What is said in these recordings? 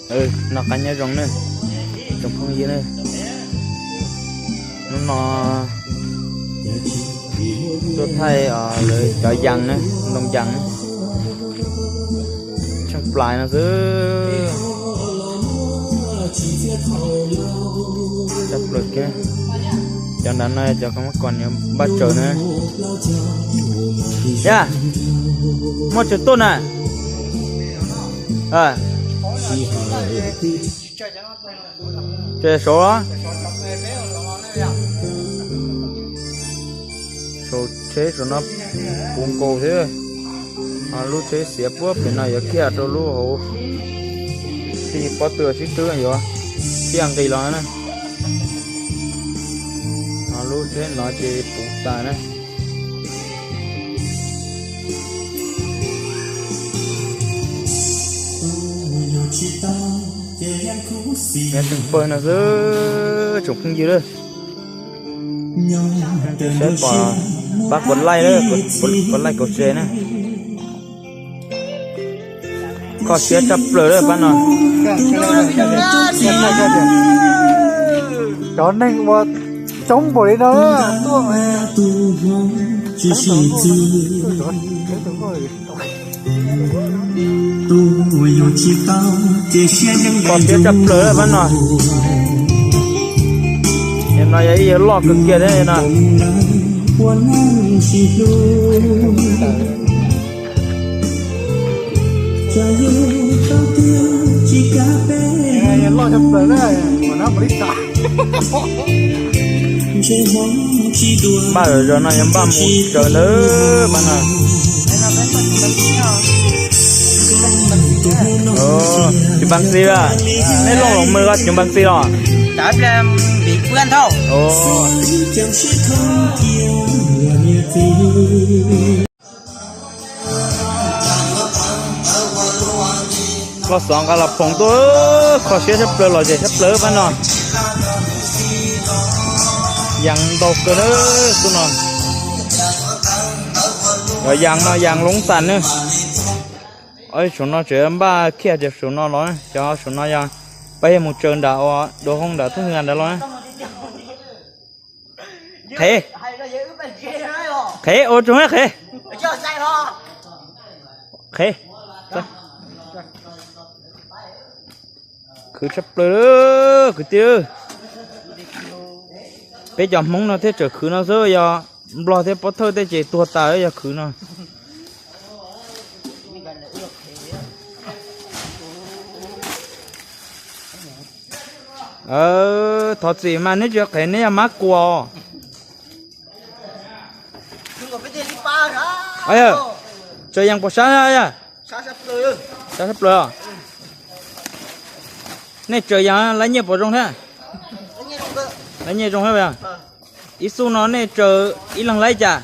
Noj qab nyob zoo na, tsoom phooj ywg na. Hnub no tuaj thaij lawv cov yas na, ntoo yas na. Tsheej plais no xwb. Tshaj plaws kiag. Cov nrad no cov kab mob kos npaj tsaws na. Yog, muaj tsaws tuaj na. Tsaws saud, saum tsheb saum no puv nkaus thiab. Lub tsheb xiav puag pem no yuav kiag rau lub hauv, tsis paub twg sib twb yuav kiag nqis los na. Lub tsheb no ces puv tas na. Pawg no xwb tsoom phooj ywg lawm. Saib pom pab kuv laij, kuv laij kaus tsev na. Kho siab tshaj plaws lawm pab no. Cov neeg ua coob npaum li no. Kho siab tshaj plaws pab no. No yog ib yam loj kawg kiag thiab no. Npaj zog no yog npaj mus tsaws ntawd pab no. Tsis npaj txi a, nej looj loos mws ko tsis npaj txi los? Los xov nqa los phoom tuaj, kho siab tshaj plaws, lom zem tshaj plaws pab no. Yas ntau kawg xwb no. Cov yas no yas loob tas na. Saum no tseem npaj kiag cov saum no los, cov saum no yog pab yog mus tsaws nram ua dua hoob nram thoob nram los. Qhev, qhev ua tsoog qhev, qhev. Khwv tshaj plaws kwv tij. Peb cov Hmoob no thiaj tseem khwv no xwb, yog Nplog thiab Pob Thawj tej ces tuag tas yog khwv no. Thov txim mas neb tsis qhev neb yog mab kuas. Tsaws yas puas sab, sab tshaj plaws. Nej tsaws yas lab nyiaj puas zoo thiab? Lab nyiaj zoo thiab. Ib xub no nej tsaws ib leeg lab cas?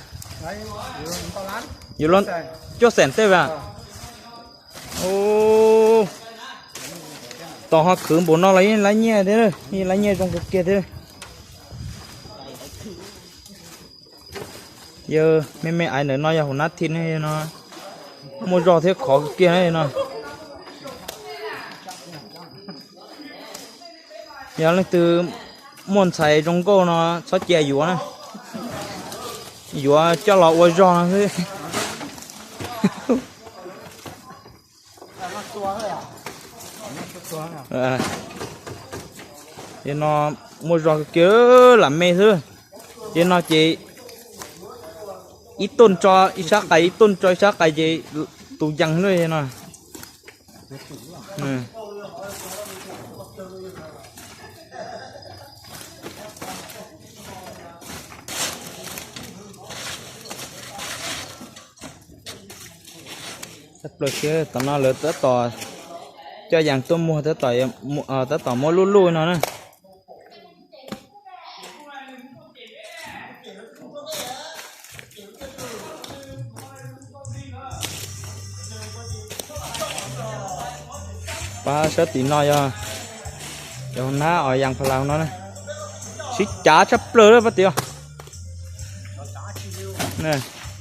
Yuav cuaj xeem tej as. Tos ho khwv npaum no los yeej lab nyiaj thiab, yeej lab nyiaj zoo kawg kiag thiab. Yog me me aiv ntawm no yog hauv nab thi ne no, muaj zog thiab khov kawg kiag no. Yog leej twg muaj ntxhais zoo nkauj no txhob cia yuav na, yuav coj los ua zog no xwb. Ces no muaj zog kiag lam me xwb. Ces no ces ib tuj tso ib sab qais, ib tuj tso ib sab qais ces tus yees lawm no. Txhaj plaws kiag, tam no lawv tab tom coj yees tuaj muag, tab tom muab luj luj no na. Pab sab tim no yog cov nab os, yees pha laus no na. Sib cav tshaj plaws lawm pab tim.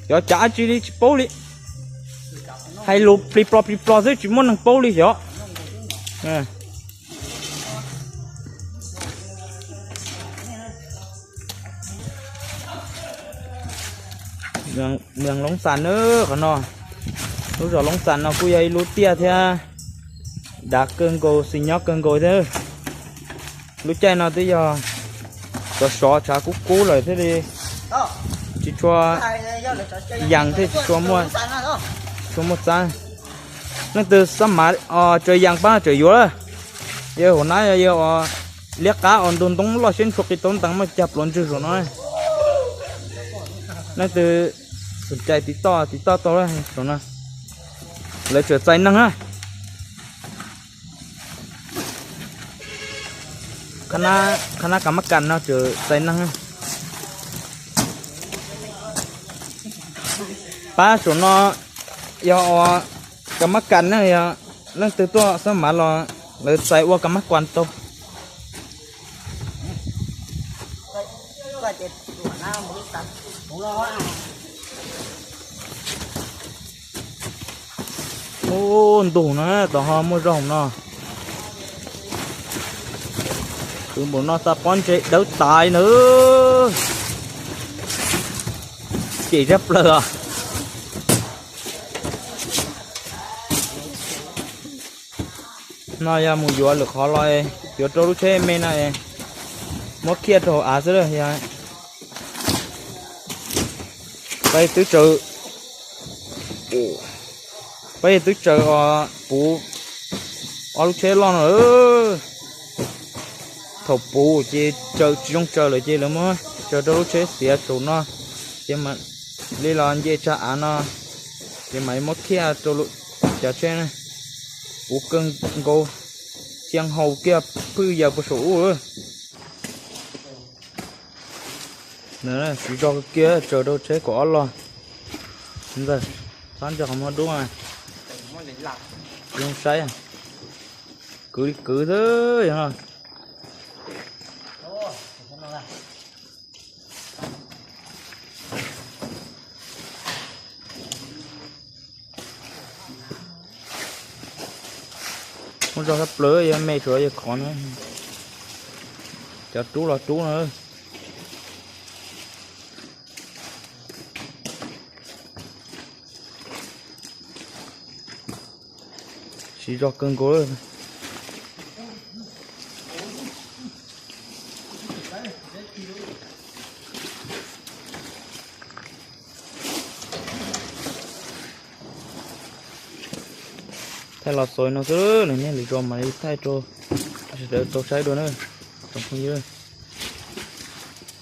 Cov cav tsi li tsis paub li. Hais lus plig plo plig plo xwb tsis muaj neeg paub li xyov. Mus Loob Xas na, qhov no, lub zos Loob Xas no kuj yog ib lub tiaj thiab dav kawg nkaus, xis nyob kawg nkaus thiab. Lub caij no twb yog sov sov tshav kub kub lawm thiaj li tsis tshua yees thiab tsis tshua muaj txab. Leej twg xab mav tsaws yees pab tseem yuav lawm. Yog hauv nab yog yog liab qab os, ntug ntoob loj siab ntshua qis tau ntees muaj cag pluav ntswg saum no. Leej twg xom cai tiv toj tiv toj tau saum no. Lawv tseem txais neeg na. Qhab nab kas mab kas no tseem txais neeg. Pab saum no yog ua kas mab kas na, yog leej twg tuaj xab mav los lawv txais ua kas mab kas tau. Ub, ntug na, tom ho muaj zog no. Kwv npaum no txaj pob ntseg dawb tas na. Cem zaj plaws os. No yog mus yuav lwm qhov los, yuav rau lub tsheb me no, muab khiaj rau hauv av xwb. Peb twb tsaws, peb twb tsaws os, puv ob lub tsheb loj no. Thaum puv ces tsaws tsis zoo tsaws lawm ces lawv muab tsaws rau lub tsheb xiav saum no, ces mam li los nce tsag av no, ces mam muab khiaj rau cov tsheb na. Puv kawg nkaus, cia haus kiag phwj yaws puag saum ub. Siv zog kiag tsaws rau tsheb kaum ob log. Ntxawm, txhob ntsia qhov muag dub, zoo saib, kwv li kwv xwb yog no. Muaj zog sab plaws, yog me tsuav yog khov na. Cov rub los rub na. Siv zog kawg nkaus. Thaij los xaus no xwb, nej lwm zaus mam li thaij rau sawv daws tau saib dua na, tsoom phooj ywg.